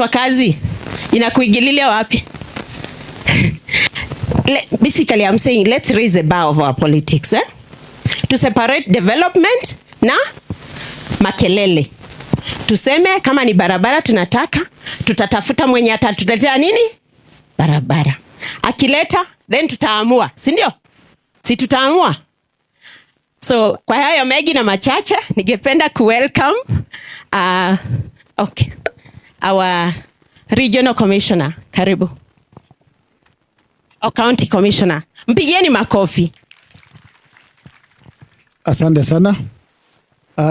Kwa kazi inakuingililia wapi? Basically I'm saying let's raise the bar of our politics, eh? To separate development na makelele. Tuseme kama ni barabara tunataka, tutatafuta mwenye atatuletea nini? Barabara. Akileta, then tutaamua, si ndio? Si tutaamua? So kwa hayo mengi na machache, ningependa kuwelcome okay, our regional commissioner. Karibu. O county commissioner. Mpigieni makofi. Asante sana.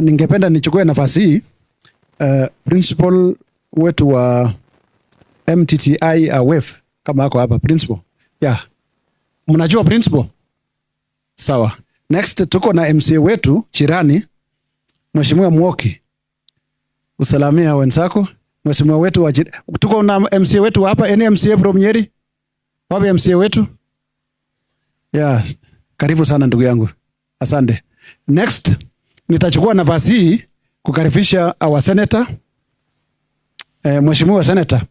Ningependa nichukue nafasi hii, principal wetu wa MTTI AWEF kama ako hapa principal. Yeah. Mnajua principal? Sawa. Next tuko na MCA wetu jirani, Mheshimiwa Mwoki. Usalamia wenzako. Mheshimiwa wetu wa tuko na MCA wetu hapa, any MCA from Nyeri? Wapi MCA wetu? Yeah, karibu sana ndugu yangu. Asante. Next nitachukua nafasi hii kukaribisha our senator. Mheshimiwa senator,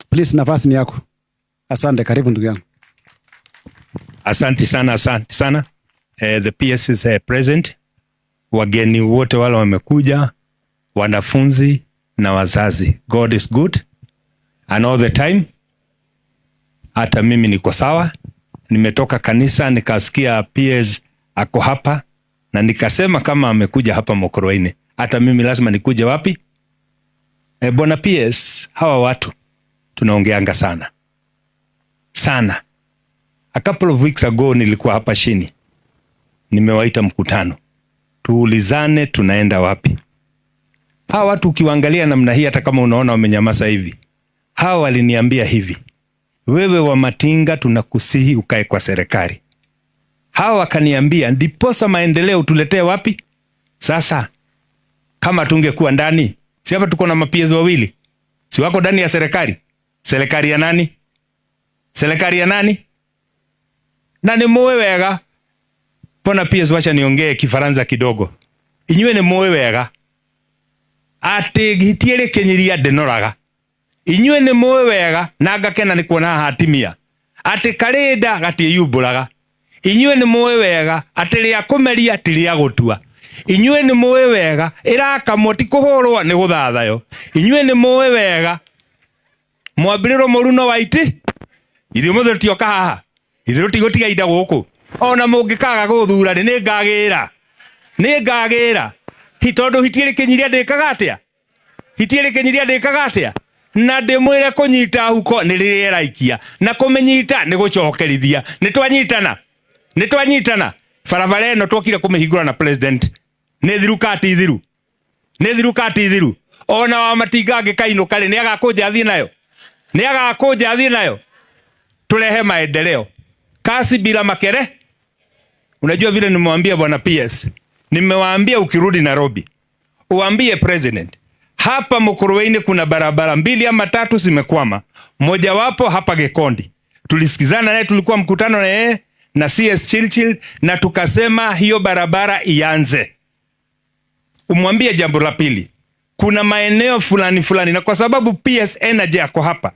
please, nafasi ni yako. Asante, karibu ndugu yangu. Asante sana, asante sana. The PS is present. Wageni wote wale wamekuja, wanafunzi na wazazi. God is good and all the time. Hata mimi niko sawa. Nimetoka kanisa nikasikia PS ako hapa na nikasema kama amekuja hapa Mukurweini, hata mimi lazima nikuje wapi? Bwana PS, hawa watu tunaongeanga sana sana. A couple of weeks ago nilikuwa hapa chini, nimewaita mkutano tuulizane tunaenda wapi. Hawa watu ukiwaangalia namna hii, hata kama unaona wamenyamaza hivi, hawa waliniambia hivi, wewe Wamatinga, tunakusihi ukae kwa serikali. Hawa wakaniambia ndiposa maendeleo tuletee wapi? Sasa kama tungekuwa ndani, si hapa tuko na ma-PS wawili, si wako ndani ya serikali? Serikali ya nani? Serikali ya nani? Na nĩ mũĩ wega. Bwana PS, wacha niongee Kifaransa kidogo. Inyuĩ nĩ mũĩ wega atĩ hiti ĩrĩ kĩnyiria ndĩnoraga. Inyuĩ nĩ mũĩ wega na ngakena nĩ kuona haha atimia atĩ karĩnda gatiĩyumbũraga. Inyuĩ nĩ mũĩ wega atĩ rĩa kũmeria ti rĩa gũtua. Inyuĩ nĩ mũĩ wega ĩrakamwo ti kũhũrwo nĩ gũthathayo. Inyuĩ nĩ mũĩ wega mwambĩrĩro mũru no waiti ithuĩ mũthĩ tũtioka haha, ithuĩ tũtigũtiga inda gũkũ. Ona mũngĩkaga gũthura rĩ, nĩ ngagĩra, nĩ ngagĩra hi tondũ hiti ĩrĩ kĩnyiria ndĩkaga atĩa, hiti ĩrĩ kĩnyiria ndĩkaga atĩa, na ndĩmwĩre kũnyita huko nĩ rĩrĩa ĩraikia na kũmĩnyita nĩ gũcokerithia. Nĩ twanyitana, nĩ twanyitana. Barabara ĩno twokire kũmĩhingũra na president nĩ thiru ka ti thiru, nĩ thiru ka ti thiru. Ona wa Matinga angĩkainũka rĩ, nĩ agakũnja athiĩ nayo, nĩ agakũnja athiĩ nayo. Tulehe maendeleo, kasi bila makere. Unajua vile nimewambia bwana PS, nimewaambia ukirudi Nairobi uambie president hapa Mukurweini kuna barabara mbili ama tatu zimekwama, mojawapo hapa Gekondi. Tulisikizana naye, tulikuwa mkutano na yeye na CS Chilchil na tukasema hiyo barabara ianze. Umwambie jambo la pili, kuna maeneo fulani fulani, na kwa sababu PS Energy ako hapa,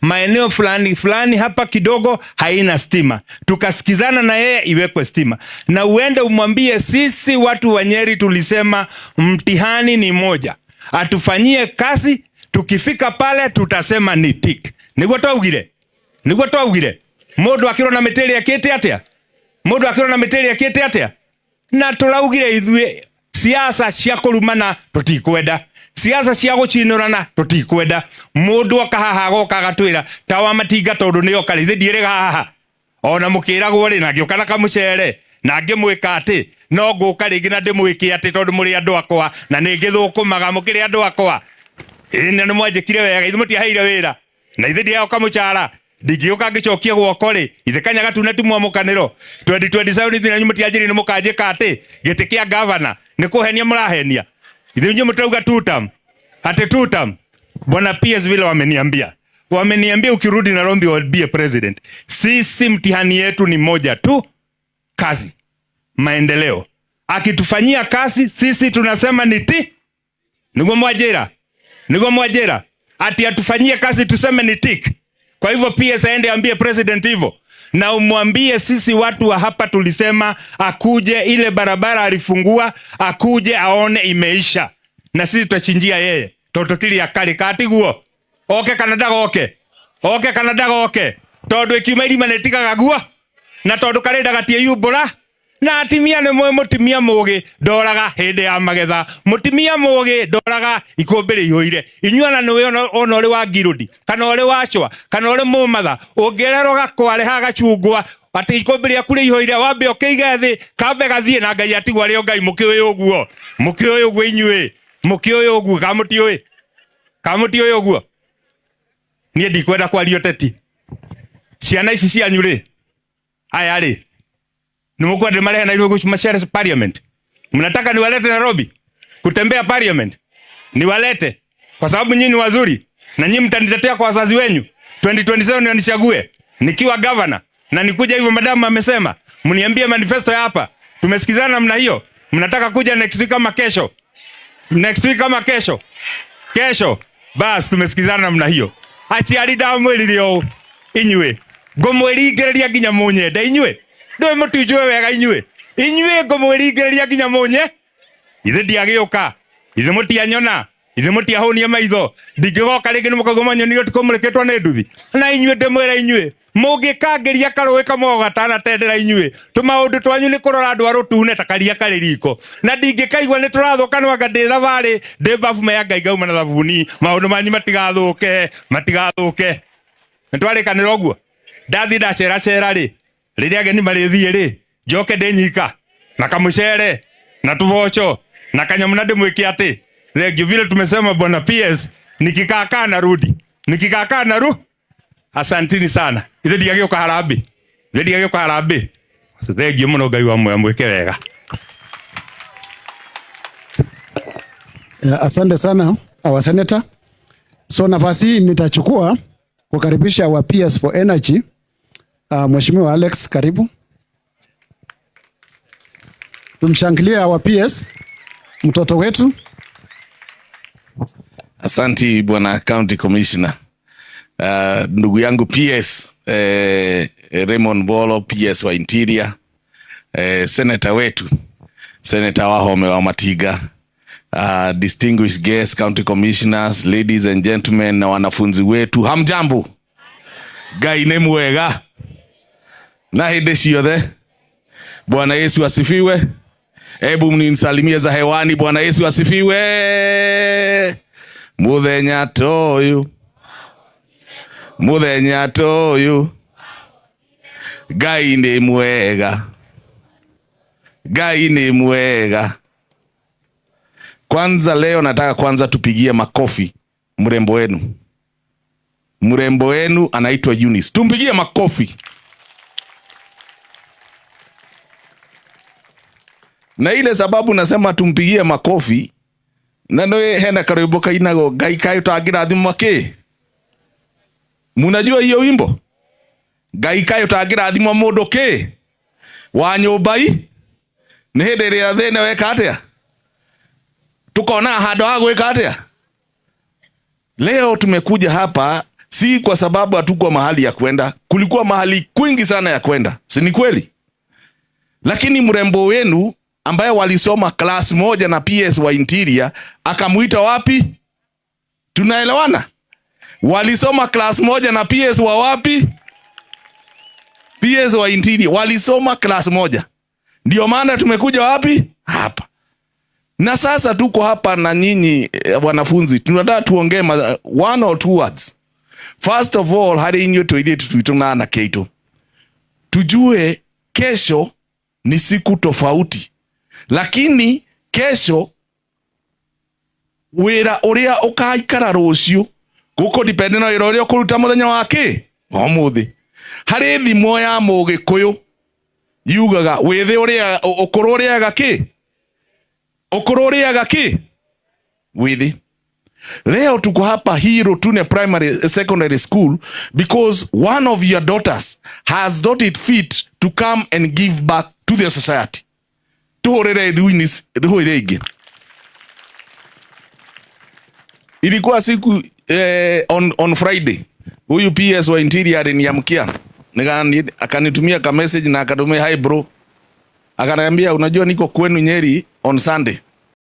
maeneo fulani fulani hapa kidogo haina stima, tukasikizana na yeye iwekwe stima, na uende umwambie sisi watu wa Nyeri tulisema mtihani ni moja, atufanyie kazi, tukifika pale tutasema ni tick. Niguo twaugire, niguo twaugire. Mundu akirwo na mĩtĩ ĩrĩa akĩte atĩa, mundu akirwo na mĩtĩ ĩrĩa akĩte atĩa, na tũraugire ithuĩ siasa cia kũrumana tũtikwenda, siasa cia gũcinũrana tũtikwenda. Mũndũ oka haha agoka agatwĩra ta wa Matinga tondũ nĩ oka rĩ, ithe ndiĩrĩga haha ona mũkĩragwo rĩ, na ngĩũka na kamũcere na ngĩmwĩka atĩ no ngũka rĩngĩ na ndĩmwĩke atĩ tondũ mũrĩ andũ akwa na nĩ ngĩthũkũmaga mũkĩrĩ andũ akwa. Ĩĩ, na nĩ mwanjĩkire wega, ithuĩ mũtiaheire wĩra na ithe ndiaheo kamũcara, ndingĩũka ngĩcokia guoko rĩ, ithe kanyaga tune ti mwamũkanĩro 2027 ithuĩ nanyu mũtianjĩrire nĩ mũkanjĩka atĩ gĩtĩ kĩa gavana nĩ kũhenia mũrahenia. Ithuĩ inyuĩ mũtirauga two term, ati two term. Bwana PS, vile wameniambia ukirudi Nairobi waambie president, sisi mtihani yetu ni moja tu, kazi, maendeleo. Akitufanyia kazi sisi tunasema ni ti. Niguo mwanjĩra, niguo mwanjĩra. Ati atufanyie kazi tuseme ni tick. Kwa hivyo PS aende ambie president hivyo, na umwambie sisi watu wa hapa tulisema akuje, ile barabara alifungua akuje aone imeisha, na sisi tutachinjia yeye tototili ya kali katiguo oke kana ndagoke, oke kana ndagoke, tondu ikiuma irima nitigaga guo, na tondu karenda gatieyumbura na atimia nĩ mwe mũtimia mũgĩ ndoraga hĩndĩ ya magetha, mũtimia mũgĩ ndoraga ikũmbĩ rĩihũire. Inyuĩ ona nĩwe ona ũrĩ wa ngirũndi kana ũrĩ wa cwa kana ũrĩ mũmatha, ũngĩrerwo gakware ha gacungwa atĩ ikũmbĩ rĩaku rĩihũire, wambe ũkĩige thĩ kambe gathiĩ na Ngai atigwo arĩ o Ngai. Mũkĩũĩ ũguo, mũkĩũĩ ũguo inyuĩ, mũkĩũĩ ũguo kana mũtiũĩ, kana mũtiũĩ ũguo? Niĩ ndikwenda kwaria ũteti. Ciana ici cianyu rĩ, aya rĩ, ni mkwenda marehe Nairobi macere parliament? Mnataka niwalete Nairobi kutembea parliament? Niwalete kwa sababu nyinyi ni wazuri na nyinyi mtanitetea kwa wazazi wenyu. 2027 nichague nikiwa governor na nikuja hivyo, madamu amesema mniambie manifesto ya hapa. Tumesikizana namna hiyo. Mnataka kuja next week kama kesho? Next week kama kesho? Kesho. Bas, tumesikizana namna hiyo. Aciari ndamwĩrire ũũ, inyuĩ ngũmwĩringĩrĩria nginya mũnyende. Inyuĩ ndũĩ mũtinjũĩ wega, inyuĩ inyuĩ ngũmwĩringĩrĩria nginya mũnye. Ithe ndiagĩũka, ithe mũtianyona, ithe mũtiahũnia maitho, ndingĩgoka rĩngĩ nĩ mũkaigua manyonire ũtukũ mũrĩkĩtwo nĩ nduthi. Na inyuĩ ndĩmwĩra inyuĩ mũngĩkangĩria karũĩ kamwe gatanatendera, inyuĩ tũmaũndũ twanyu nĩ kũrora andũ a rũtune ta karia karĩ riko, na ndingĩkaigua nĩ tũrathũka nwanga ndĩ thabarĩ ndĩ babu ya Ngai ngauma na thabuni, maũndũ manyu matigathũke, matigathũke. Nĩ twarĩkanĩra ũguo. Ndathiĩ ndaceracera rĩ, rĩrĩa ageni marĩthiĩ rĩ, njoke ndĩ nyika na kamũcere na tũboco na kanyamũ na ndĩmwĩke atĩ thengio vile tumesema bwana PS, nikikaakaa narudi, nikikaakaa naru. Asantini sana. Ithe ndiagĩũka harambĩ, ithe ndiagĩũka harambĩ. Thengio mũno, Ngai wa muoyo mwĩke wega. Asante sana, our senator. So nafasi hii nitachukua kukaribisha our PS for Energy, Mheshimiwa Alex, karibu. Tumshangilie our PS, mtoto wetu. Asanti, bwana County Commissioner. Ndugu yangu PS Raymond Bolo, PS wa Interior, senator wetu, Senator Wahome wa Matiga, distinguished guests, county commissioners, ladies and gentlemen, na wanafunzi wetu, hamjambo? Ngai nĩ mwega na hĩndĩ ciothe. Bwana Yesu asifiwe. Hebu mnisalimie za hewani. Bwana Yesu asifiwe. Muthenya toyu, muthenya toyu, Ngai nĩ mwega, Ngai nĩ mwega. Kwanza leo nataka kwanza tupigie makofi mrembo wenu. Mrembo wenu anaitwa Eunice. Tumpigie makofi. Na ile sababu nasema tumpigie makofi, na no hena karwimbo kainago Ngai kaĩ ũtangĩrathimwo kĩ. Munajua hiyo wimbo? Ngai kaĩ ũtangĩrathimwo mũndũ kĩ wa nyũmba i nĩ hĩndĩ ĩrĩa thĩna weka atĩa tukona handũ ha gwĩka atĩa. Leo tumekuja hapa si kwa sababu hatukuwa mahali ya kwenda, kulikuwa mahali kwingi sana ya kwenda, si ni kweli? Lakini mrembo wenu ambaye walisoma class moja na PS wa Interior akamuita wapi? Tunaelewana? Walisoma class moja na PS wa wapi? PS wa Interior walisoma class moja, ndio maana tumekuja wapi? Hapa. Na sasa tuko hapa na nyinyi wanafunzi, tunataka tuongee one or two words. First of all, harĩ inyuĩ tũirĩtu twitũ na anake aitũ, tujue kesho ni siku tofauti, lakini kesho wĩra ũrĩa ũkaikara rũciũ gũkũ depend na wĩra ũrĩa ũkũruta mũthenya wa kĩ ũmũthĩ. Harĩ thimo ya Mũgĩkũyũ yugaga wĩthĩ ũrĩa ũkũrũ ũrĩaga kĩ, ũkũrũ ũrĩaga kĩ, wĩthĩ. Leo tuko hapa hii Rotune Primary Secondary School because one of your daughters has thought it fit to come and give back to the society. Tuhurire Eunice rĩngĩ. Ilikuwa siku On Friday huyu PS wa Interior aliniamkia, akanitumia ka message na akatumia, "Hi bro," akaniambia, "Unajua niko kwenu Nyeri on Sunday."